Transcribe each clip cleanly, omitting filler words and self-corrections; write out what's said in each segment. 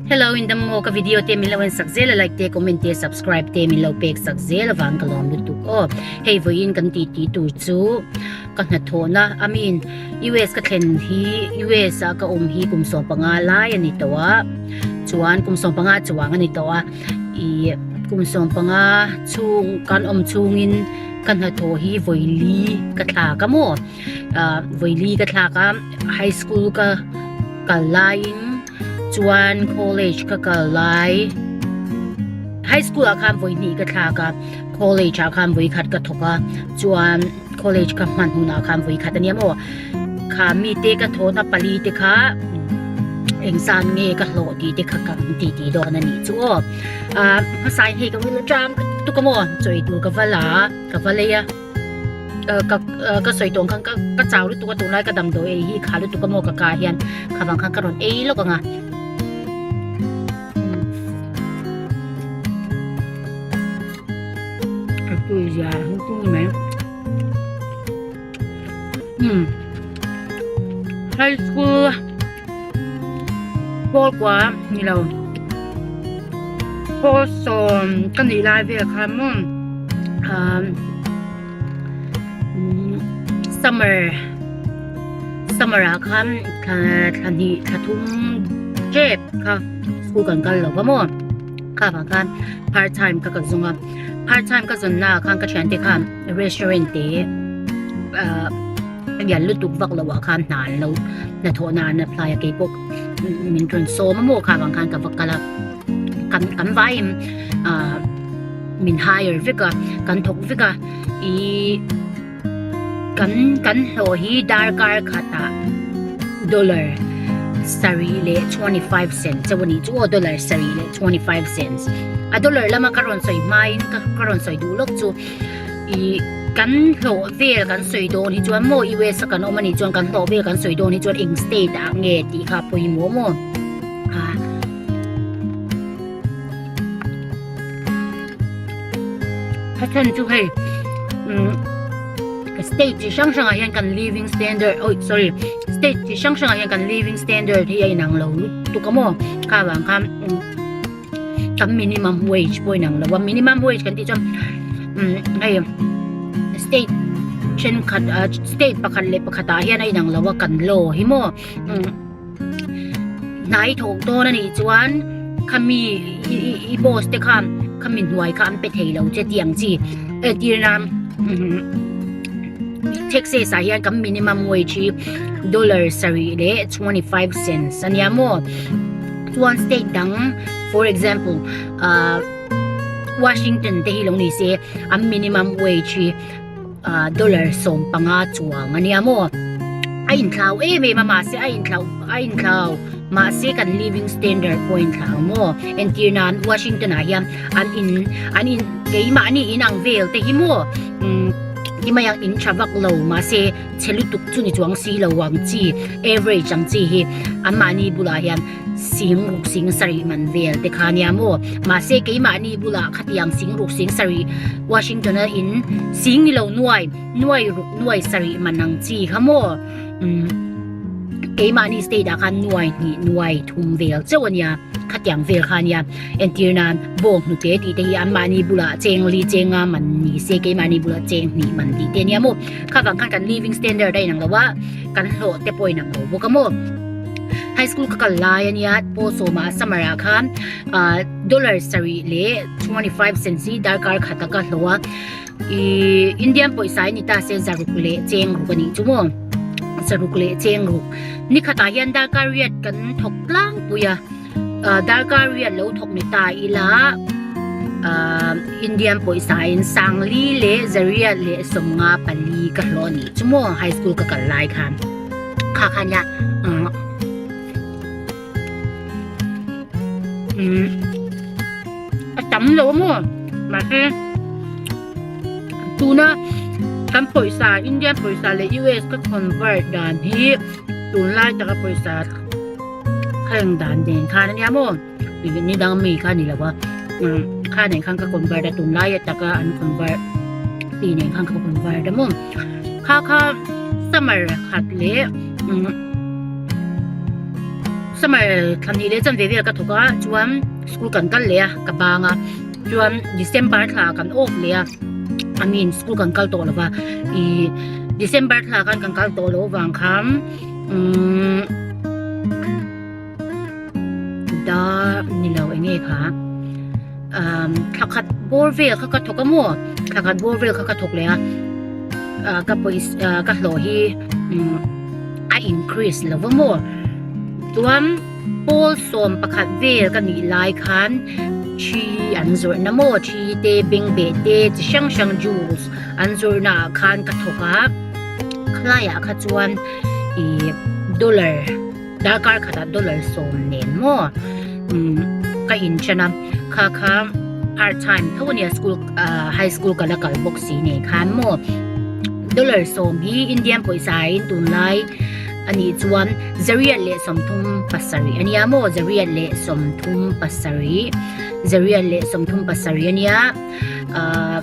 Hello in dam maw ka video te min lo en sak zel a like te comment te subscribe te min lo pek sak zel avang ka lawm lutuk aw. Hei vawiin kan tih tih tur chu ka hnathawhna I mean US ka thlen hi US a ka awm hi kum 15 lai a ni tawh a chuan kum 15 chuang a ni tawh a ih kum 15 chhung kan awm chhungin ka hnathawh hi vawili ka thlak a maw ah vawili ka thlak a high school ka kal laiin chuan college ka kal lai high school ah khan vawi hnih ka thlak a college ah khan vawi khat ka thawk a chuan college ka hman hunah khan vawi khat ania maw kha mite ka thawhna pali te kha eng san nge ka hlawh tih te kha kan ti tih dawn a nih chu aw ah hmasain hei ka wil tang tuk a maw chaw ei tur ka va la a ka va lei a. ka ka sawi tawh ang khan ka chau lutuk a tunlai ka damdawi ei hi kha lutuk a maw ka ka hian kha vang khan ka rawn ei lawk ang a a tui zia a tui mai um high school pawl kua ni lo pawl sawm ka nih lai vel khan maw umm summer summer ah khan thla thla hnih thla thum tep kha school kan kal lo va maw kha vang khan part time kha ka zawng a part time ka zawn na ah khan ka thiante khan restaurant te ah lian lutuk vak loh ah khan hna an lo hnathawh na an apply a keipawh min rawn sawm a maw kha vang khan ka va kal a kan kan vaiin ah min hire vek a kan thawk vek a ihh kan kan hlawh hi darkar khatah dollar sarih leh 25 cents chauh a nih chu aw dollar sarih leh 25 cents a dollar lama ka rawn sawi hmain ka rawn sawi duh lawk chu. Ih kan hlawh vel kan sawi dawn hi chuan maw US a kan awm anih chuan kan hlawh vel kan sawi dawn hi chuan eng state ah nge tih kha a pawimawh maw ah a chhan chu hei umm state chi hrang hrang ah hian kan living standard oi sorry state chi hrang hrang ah hian kan living standard hi a inang lo lutuk a maw kha vang khan umm. Kan minimum wage pawh inang lo a minimum wage kan tih chuan umm hei state thenkhat ah state pakhat leh pakhat ah hian a inang lo a kan law hi maw umm hnai thawk dawn a nih chuan khami i boss te khan khami hnuai kha an pe thei lo che tih ang chi entir nan umm Texas ah hian kan minimum wage hi dollar sarih leh 25 cents a nia maw. Chuan state dang for example ah Washington te hi lo ni se an minimum wage hi ah dollar 15 chuang a nia maw a inthlau em em a mahse a inthlau a inthlau mahse kan living standard pawh a inthlau maw entir nan Washington ah hian an in an in keimahni in ang vel te hi maw umm ti mai ang in tha vak lo mahse chhe lutuk chu ni chuang si lo ang chi average ang chi hi anmahni bulah hian sing ruk sing sarih man vel te kha nia maw mahse keimahni bulah khatiang sing ruk sing sarih Washington a in sing ni lo nuai nuai ruk nuai sarih man ang chi kha maw umm keimahni state ah khan nuai hnih nuai thum vel chauh a nia khatiang vel kha nia. Entir nan bawng hnute tih te hi anmahni bulah cheng li cheng nga man ni se keimahni bulah cheng hnih man tih te a nia maw. Kha vang khan kan living standard a inang lo a, kan hlawh te pawh a inang lo bawk a maw. High school ka kal lai a nia pawl sawmah summer ah khan ah dollar sarih leh 25 cents hi darkar khat a ka hlawh a, ih Indian pawisa hi ni ta se zaruk leh cheng ruk a nih chu maw. Zaruk leh cheng ruk nikhatah hian darkar riat kan thawk tlangpui a. Darkar riat lo thawk ni ta ila Indian pawisa in Sangli leh Zariat leh 50 pali ka hlawh a nih chu maw high school ka kal lai khan kha kha nia a tam lo a maw mahse tuna kan pawisa Indian pawisa leh US ka convert dan hi tunlai taka pawisa Heng dan nen khan ania maw ni dang mi kha ni lo a kha nen khan ka convert a tunlai ataka an convert ti nen khan ka convert a maw kha kha summer khat leh. Summer thla hnih leh chanve vel ka thawk a chuan school kan kal leh a ka bang a chuan December thla kan off leh a I mean school kan kal tawh lo va ih December thla khan kan kal tawh loh avang khan umm dar ni lo eng nge kha umm thla khat bawr vel kha ka thawk a maw thla khat bawr vel kha ka thawk leh a ah ka pawisa ka hlawh hi umm a increase lo va maw chuan pawl 11 vel ka nih lai khan thi an zawrhna maw thi te bengbeh te chi hrang hrang juice an zawrhna ah khan ka thawk a khalaiah kha chuan ih dollar darkar khatah dollar sawm nen maw umm ka inthen a kha kha part time tho ania school ah high school ka la kal bawk si nen khan maw dollar sawm hi Indian pawisa ah in tunlai anih chuan zariat leh 37 ania maw zariat leh 37 zariat leh 37 ania ah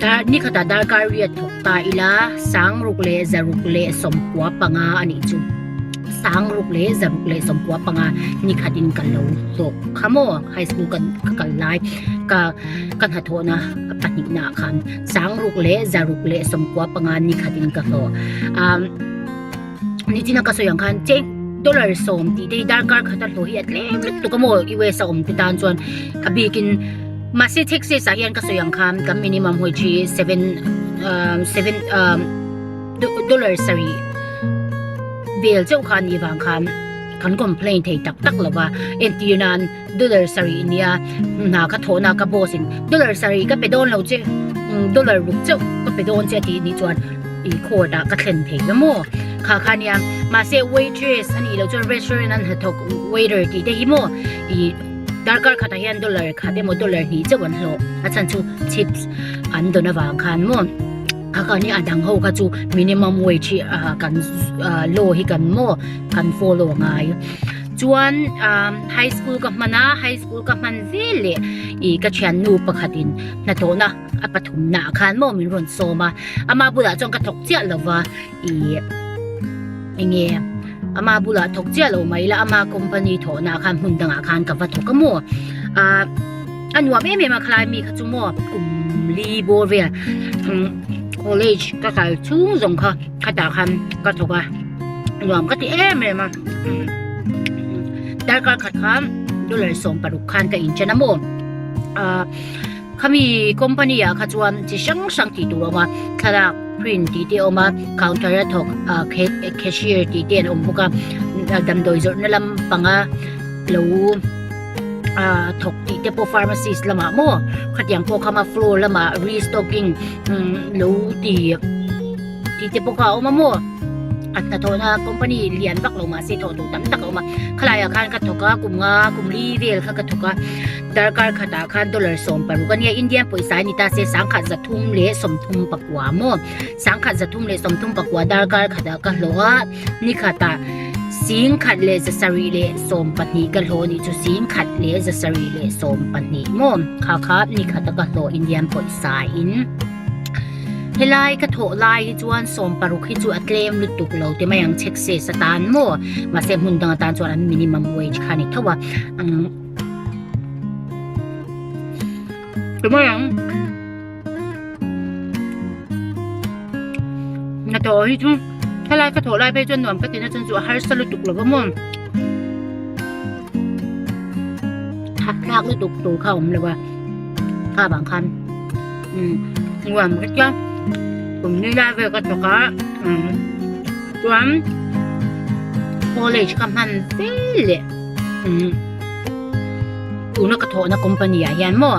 dar ni khatah darkar riat thawk ta ila sangruk leh zaruk leh 95 anih chu sangruk leh zaruk leh 95 ni khatin ka lo hlawk kha maw high school ka ka kal lai ka ka hnathawhna pahnihna ah khan sangruk leh zaruk leh 95 ni khatin ka hlawh ah nichina ka sawi ang khan cheng dollar sawm tih te hi darkar khata hlawh hi a tlem lutuk a maw U_S a awm te tan chuan a bikin mahse Texas ah hian ka sawi ang khan kan minimum wage hi seven ah seven ah dollar sarih vel chauh kha a nih vang khan kan complain thei tak tak lo va entir nan dollar sarih nia hna ka thawhna ka boss in dollar sarih ka pe dawn lo che dollar ruk chauh ka pe dawn che a tih nih chuan ih court ah ka thlen thei la maw kha kha nia mahse waitress a nih loh chuan restaurant an hnathawk waiter tih te hi maw ih darkar khatah hian dollar khat emaw dollar hnih chauh an hlawh a chhan chu chips an dawn avang khan maw kha kha nia a dang ho kha chu minimum wage hi ah kan ah law hi kan maw kan follow a ngai chuan ah high school ka hman a high school ka hman vel leh ih ka thiannu pakhatin hnathawhna a pathumna ah khan maw min rawn sawm a ama bulah chuan ka thawk chiah lo va ih enge ama bulah thawk chiah lo mai la ama company thawhna ah khan hmun dangah khan ka va thawk a maw ah a nuam em em a khalai mi kha chu maw kum li bawr vel umm college ka kal chhung zawng kha khatah khan ka thawk a nuam ka ti em em a umm darkar khat khan dollar 16 khan ka inchen a maw ah. Khami company ah kha chuan chi hrang hrang tih tur a awm a, thlalak print tih te a awm a, counter a thawk ah cashier tih te an awm bawk a, damdawi zawrhna lam panga lo ah thawk tih te pawh pharmacist lamah maw khatiang pawh khama floor lamah restocking lo ti tih te pawh kha a awm a maw. A hnathawhna company lian vak lo mahse thawh tur tam tak a awm a khalai ah khan ka thawk a kum nga kum li vel kha ka thawk a darkar khatah khan dollar 16 a nia Indian pawisa a ni ta se 1334 maw 1334 darkar khatah ka hlawh a ni khatah 1712 ka hlawh a nih chu 1712 maw kha kha ni khata ka hlawh Indian pawisa in. Helai ka thawh lai hi chuan 16 hi chu a tlem lutuk lo ti mai ang chhek se sa tan maw mahse hmun dang atan chuan an minimum wage kha a ni tho a umm ti mai ang hnathawh hi chu helai ka thawh lai phei chuan nuam ka ti na chuan chu a harsa lutuk lo va maw hahthlak lutuk tur kha a awm lo a kha vang khan. Nuam ka tia kum ni lai vel ka thawk a chuan college ka hman vel leh tuna ka thawhna company ah hian maw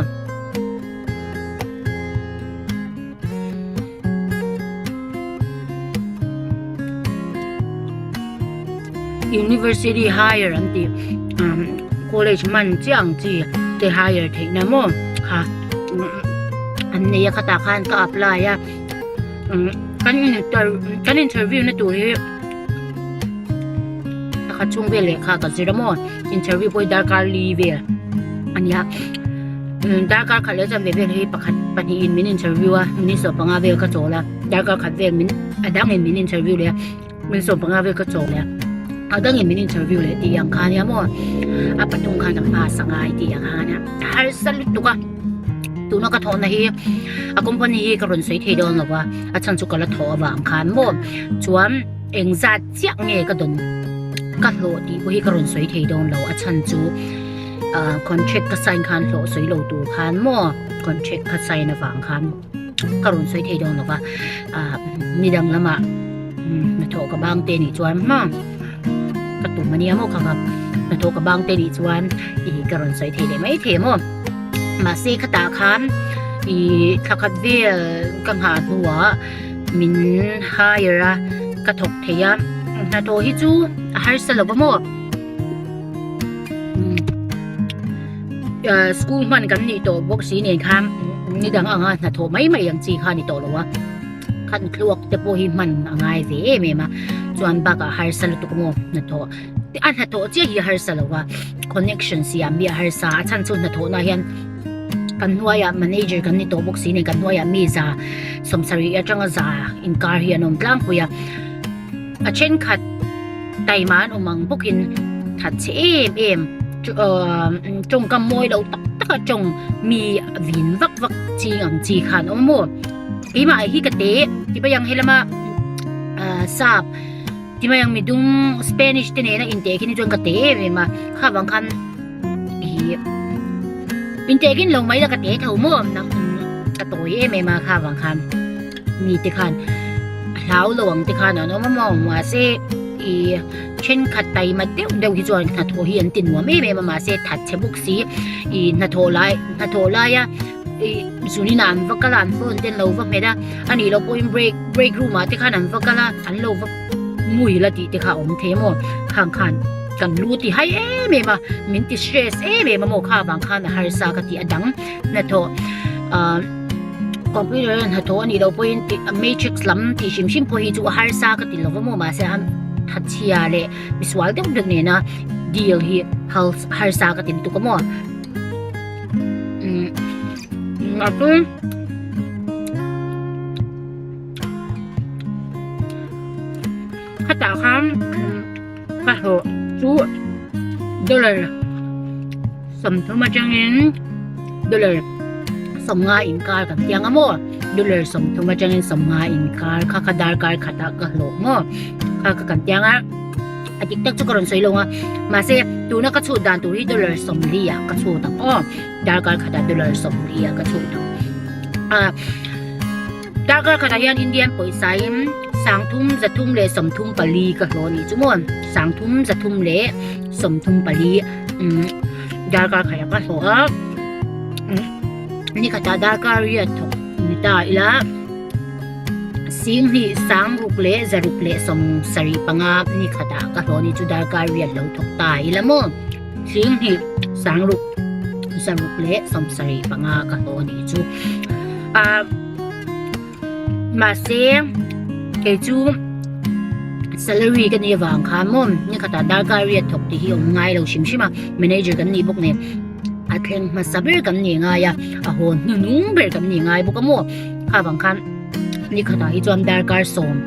university hire an tih college man chiah ang chi te hire theihna maw kha. An nei a khatah khan ka apply a kan kan interview na tur hi pakhat chhung vel lehkha ka zir a maw interview pawh hi darkar li vel a nia darkar khat leh chuan ve vel hi pakhat pahnih in min interview a minute 15 vel ka chawl a darkar khat vel min a dangin min interview leh a minute 15 vel ka chawl leh a. A dangin min interview leh tih ang kha nia maw a pathum khan kan pass a ngai tih ang kha nia a harsa lutuk a tuna ka thawhna hi a company hi ka rawn sawi thei dawn lo va a chhan chu ka la thawh avang khan maw chuan engzat chiah nge ka dawn ka hlawh tih pawh hi ka rawn sawi thei dawn lo a chhan chu ah contract ka sign khan hlawh sawi lo tur khan maw contract ka sign avang khan ka rawn sawi thei dawn lo va ah nidang lamah hnathawh ka bang te nih chuan hma ka tum ania maw kha kha hnathawh ka bang te nih chuan ih ka rawn sawi thei leh mai thei maw mahse khatah khan ih thla khat vel ka nghah hnuah min hire a ka thawk thei a hnathawh hi chu a harsa lo va maw school hman kan nih tawh bawk si nen khan ni dang anga hnathawh mai mai ang chi kha ni tawh lo a khan thluak te pawh hi hman a ngai ve em em a chuan bakah harsa lutuk maw hnathawh a hnathawh chiah hi a harsa lo a connection siam hi a harsa a chhan chu hnathawh na hian kan hnuaiah manager kan ni tawh bawk si nen kan hnuaiah mi za sawmsarih atanga za inkar hi an awm tlangpui a a thenkhat taima an awm ang bawkin that chhe em em tawngkam mawi lo tak tak a tawng mi vin vak vak ching ang chi khan awm maw keimah hi ka te ti mai ang helama sap ti mai ang midum spanish te nena inteh khi ni chuan ka te em em a kha vang khan ih inteh khin lo mai la ka te tho maw ka tawi em em a kha vang khan. Mi te khan a hlau lo ang te khan an awm a maw mahse ih thenkhat taima deuh deuh hi chuan hnathawh hi an ti nuam em em a mahse that chhe bawk si ih hnathawh lai hnathawh laia ih zunin ah an va kal a an phone te an lo va hmet a anih loh pawhin break break room ah te khan an va kal a an lo va mui la tih te kha a awm thei a maw khang khan kan lu ti hai em em a min ti stress em em a maw kha avang khan a harsa ka tih a dang hnathawh ah. Computer a hnathawh a nih loh pawhin tih matrix lam tih hrim hrim pawh hi chu a harsa ka ti lova maw mahse a thatchhia leh misual deuh deuh nena deal hi harsa ka ti lutuk a maw umm a chu khatah khan ka hlawh chu dollar 30 atangin dollar 50 inkar kan tiang a maw dollar 30 atangin 50 inkar kha kha darkar khatah ka hlawh maw kha kha kan tiang a a dik tak chu ka rawn sawi lo a mahse tuna ka chhut dan tur hi dollar 40 ah ka chhut ang aw darkar khatah dollar 40 ah ka chhut ang a Darkar khatah hian Indian pawisa in 30 3 leh 34 ka hlawh a nih chu maw 30 3 leh 34 umm darkar khatah ka hlawh a ni khatah darkar riat thawk ni ta ila 2 6 leh 6 leh 75 ni khatah ka hlawh a nih chu darkar riat lo thawk ta ila maw 2 6 6 leh 75 ka hlawh a nih chu. Ah mahse kei chu salary ka nih avang khan maw ni khatah darkar riat thawk tih hi awm ngai lo hrim hrim a manager kan nih bawk nen a thleng hmasa ber kan nih ngai a a haw hnuhnung ber kan nih ngai bawk a maw kha vang khan ni khatah hi chuan darkar sawm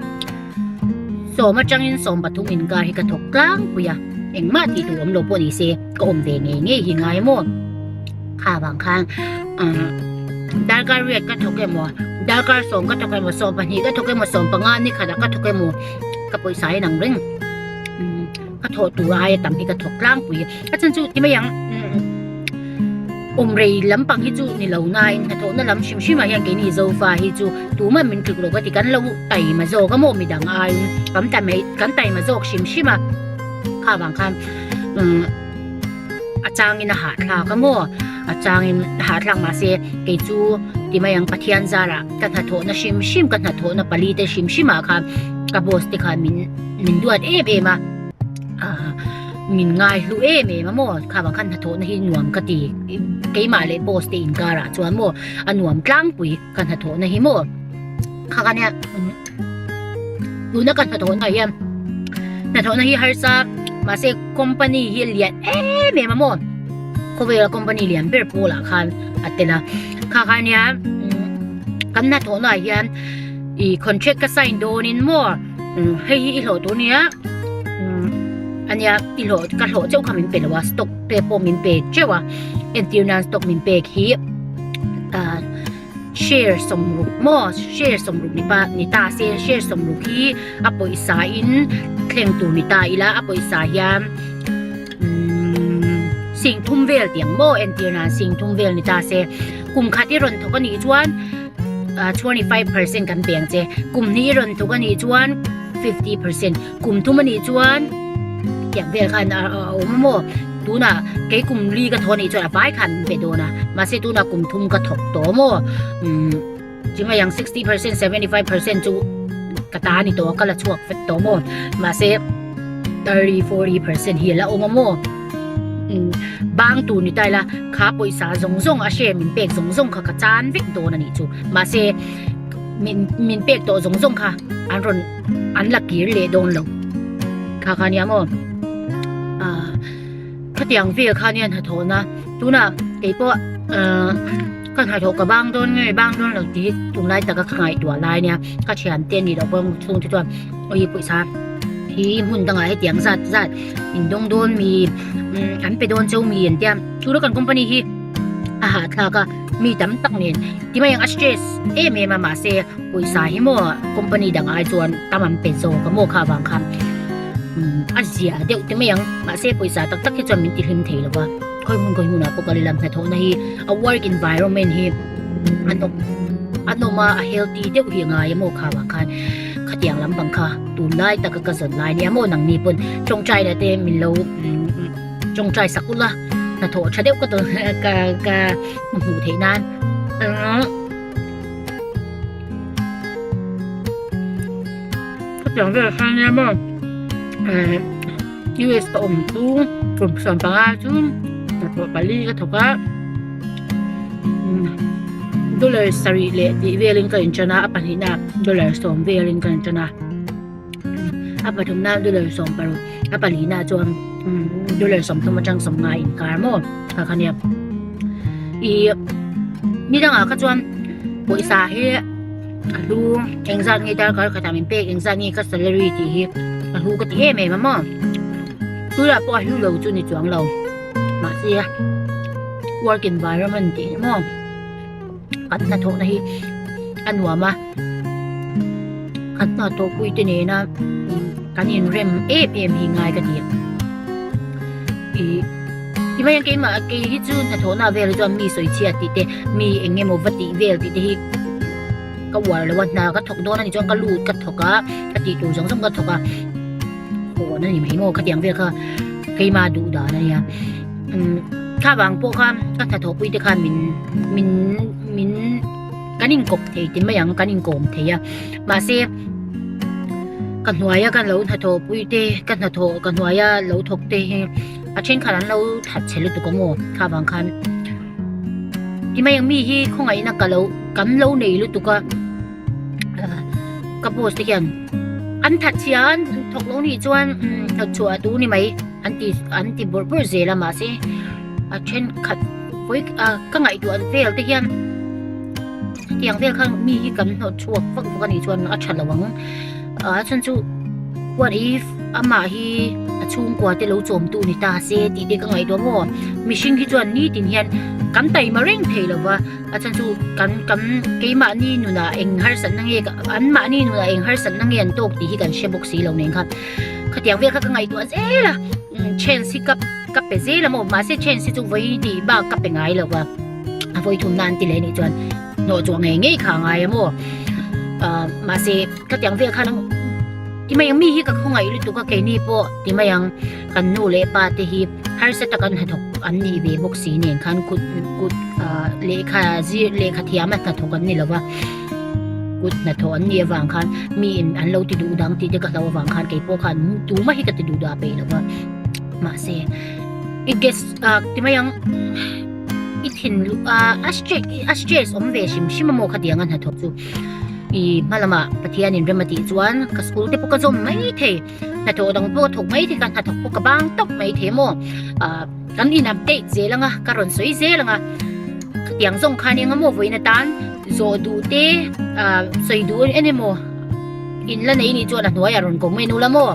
sawm atangin 13 inkar hi ka thawk tlangpui a engmah tih tur awm lo pawh ni se ka awm ve ngei ngei hi ngai maw. Kha vang khan darkar riat ka thawk emaw darkar sawm ka thawk emaw 12 ka thawk emaw 15 ni khatah ka thawk emaw ka pawisa in ang reng ka thawh tur aia tam hi ka thawk tlangpui a chan chu ti mai ang awm rei lampang hi chu ni lo nain hnathawhna lam hrim hrim ah hian keini zofa hi chu tumah min tluk lo ka ti kan lo taima zawk a maw midang aiin kan taima kan taima zawk hrim hrim a kha vang khan A changin a hahthlak a maw? A changin a hahthlak mahse kei chu ti mai ang Pathian zarah ka hnathawhna hrim hrim ka hnathawhna pali te hrim hrim ah khan ka boss te khan min min duat em em a ah min ngai hlu em em a maw kha vang khan hnathawhna hi nuam ka ti keimah leh boss te inkarah chuan maw a nuam tlangpui ka hnathawhna hi maw kha kha nia tuna ka hnathawhna hian hnathawhna hi harsa mahse company hi lian em em a maw khawvela company lian ber pawlah khan a tel a kha kha nia kan hnathawhna ah hian ih contract ka sign dawnin maw hei hi i hlawh tur nia. Ania i hlawh ka hlawh chauh kha min pe lo a stock te pawh min pe teuh a entir nan stock min pek hi ah share sawmruk maw share sawmruk ni pa ni ta se share sawmruk hi a pawisa in thleng tur ni ta ila a pawisa hian umm singthum vel tih ang maw entir nan singthum vel ni ta se kum khat i rawn thawk anih chuan ah 25% kan pe ang che kum hnih i rawn thawk anih chuan 50% kum thum anih chuan tiang vel khan a awm a maw tunah kei kum li ka thawh anih chuan a vai khan min pe dawn a mahse tunah kum thum ka thawk tawh maw umm chimai ang 60% 75% chu ka ta a ni tawh a ka la chhuak vek tawh maw mahse 30 40% hi a la awm a maw umm bang tur ni ta ila kha pawisa zawng zawng a share min pek zawng zawng kha ka chan vek dawn anih chu mahse min min pek tawh zawng zawng kha an rawn an la kir leh dawn lo kha kha nia maw ah khatiang vel kha nia hnathawh na tunah keipawh ah ka hnathawh ka bang dawn nge bang dawn lo tih hi tunlai taka ka ngaihtuah lai nia ka thian te anih loh pawh chhung te chuan awi pawisa hi hmun dangah hetiang zat zat in dawng dawn mi an pe dawn cheu mi an tia tuna kan company hi a hahthlak a. Mi tam tak nen ti mai ang a stress em em a mahse pawisa hi maw company dang ai chuan tam an pe zawk a maw kha avang khan umm a zia deuh ti mai ang mahse pawisa tak tak hi chuan min ti hlim thei lo va khawi hmun khawi hmunah pawh kal ila hnathawhna hi a work environment hi a nawm a nawm a a healthy deuh hi a ngai a maw kha avang khan khatiang lampang kha tunlai taka ka zawn lai nia maw nangni pawn tawngtai la te min lo umm. Tawngtai sak ula hnathawh tha deuh ka tawn ka ka hmuh theih nan khatiang vel khan nia maw US ka awm chu kum 15 chu hnathawh pali ka thawk a dollar sarih leh tih velin ka intan a a pahnihna dollar sawm velin ka intan a. A pathumna dollar 16 a palina chuan dollar 30 atang 15 inkar maw kha kha nia i nidangah kha chuan pawisa hi a hlu engzat nge darkar khatah min pek engzat nge ka salary tih hi a hlu ka ti em em a maw tunah pawh a hlu lo chu ni chuang lo mahse work environment tih hi maw kan hnathawhna hi a nuam a kan hnathawh pui te nena kan inrem em em hi ngai ka ti ih ti mai ang keimah kei hi chu hnathawhna vel hi chuan mi sawi chhiat tih te mi eng emaw va tih vel tih te hi ka uar lo a hna ka thawk dawn a nih chuan ka lut ka thawk a ka tih tur zawng zawng ka thawk a hawn a ni mai maw khatiang vel kha keimah duh dan a nia umm thla vang pawh khan ka hnathawh pui te khan min min min kan inkawp thei ti mai ang kan inkawm thei a mahse ka hnuaia ka lo hnathawh pui te ka hnathawh ka hnuaia lo thawk te hi a thenkhat an lo that chhe lutuk ang aw thla vang khan ti mai ang mi hi khawngaihna ka lo kan lo nei lutuk a ka boss te hian an that chhia an thawk lo nih chuan hnawtchhuah a tu ni mai an ti an ti bawrh bawrh zel a mahse a thenkhat vawi ah ka ngaihtuah vel te hian hetiang vel khan mi hi kan hnawt chhuak vak vak a nih chuan a tha lo ang a chhan chu what if amah hi a chhungkua te lo chawm tu ni ta se tih te ka ngaihtuah maw mihring hi chuan nitin hian kan taima reng thei lo va a chhan chu kan kan keimahni nunah eng harsatna nge anmahni nunah eng harsatna nge an tawk tih hi kan hre bawk si lo nen kha khatiang vel kha ka ngaihtuah zel a chance hi ka ka pe zel a maw mahse chance hi chu vawi hnih bak ka pe ngai lo va a vawi thum nan ti leh nih chuan hnawh chhuah ngei ngei kha a ngai a maw ah mahse khatiang vel khan ti mai ang mi hi ka khawngaih lutuk a keini pawh ti mai ang kan nu leh pa te hi harsa taka an hnathawk an nih ve bawk si nen khan kut kut ah lehkha zir lehkha thiam a hnathawk an ni lo va kut hnathawh an nih avang khan mi in an lo ti duh dang tih te ka hlau avang khan keipawh khan tumah hi ka ti duh dah peih lo va mahse i guess ah ti mai ang i thin ah a stress a stress awm ve hrim hrim a maw khatiang a hnathawk chu i hma lamah Pathian in rem a tih chuan ka school te pawh ka zawm mai thei hnathawh dang pawh ka thawk mai thei ka hnathawk pawh ka bang tawp mai thei maw ah kan in update zel anga ka rawn sawi zel anga khatiang zawng khan eng emaw vawiin atan zawh duh te ah sawi duh en emaw in la nei nih chuan a hnuaiah rawn comment ula maw.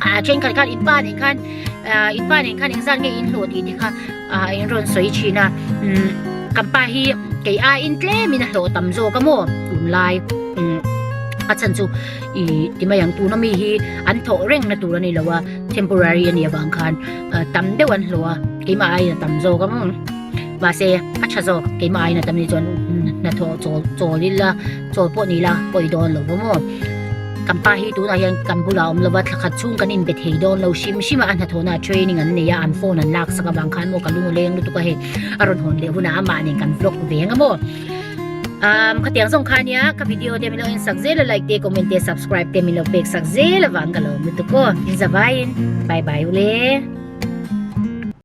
A thenkhat khan in pa nen khan ah in pa nen khan engzat nge in hlawh tih te kha ah in rawn sawi thin a umm kan pa hi kei aiin tlem in a hlawh tam zawk a maw tunlai umm a chhan chu ih ti mai ang tuna mi hi an thawh reng na tur a ni lo a temporary a nih avang khan ah tam deuh an hlawh a keimah aiin a tam zawk a maw mahse a tha zawk keimah aiin a tam ni chuan hnathawh chawl chawl ila chawl pawh ni ila pawi dawn lo va maw. Kan pa hi tunah hian kan bulah a awm lova thlakhat chhung kan inbe thei dawn lo hrim hrim a, a hnathawhna ah training an nei a, an phone an lak sak avang khan maw ka lung a leng lutuk a hei a rawn hawn leh hunah amah nen kan vlog ve ang a maw. Umm khatiang zawng kha nia ka video te min lo en sak zel a like te comment te subscribe te min lo pek sak zel avang ka lawm lutuk aw in zavaiin bye bye ule.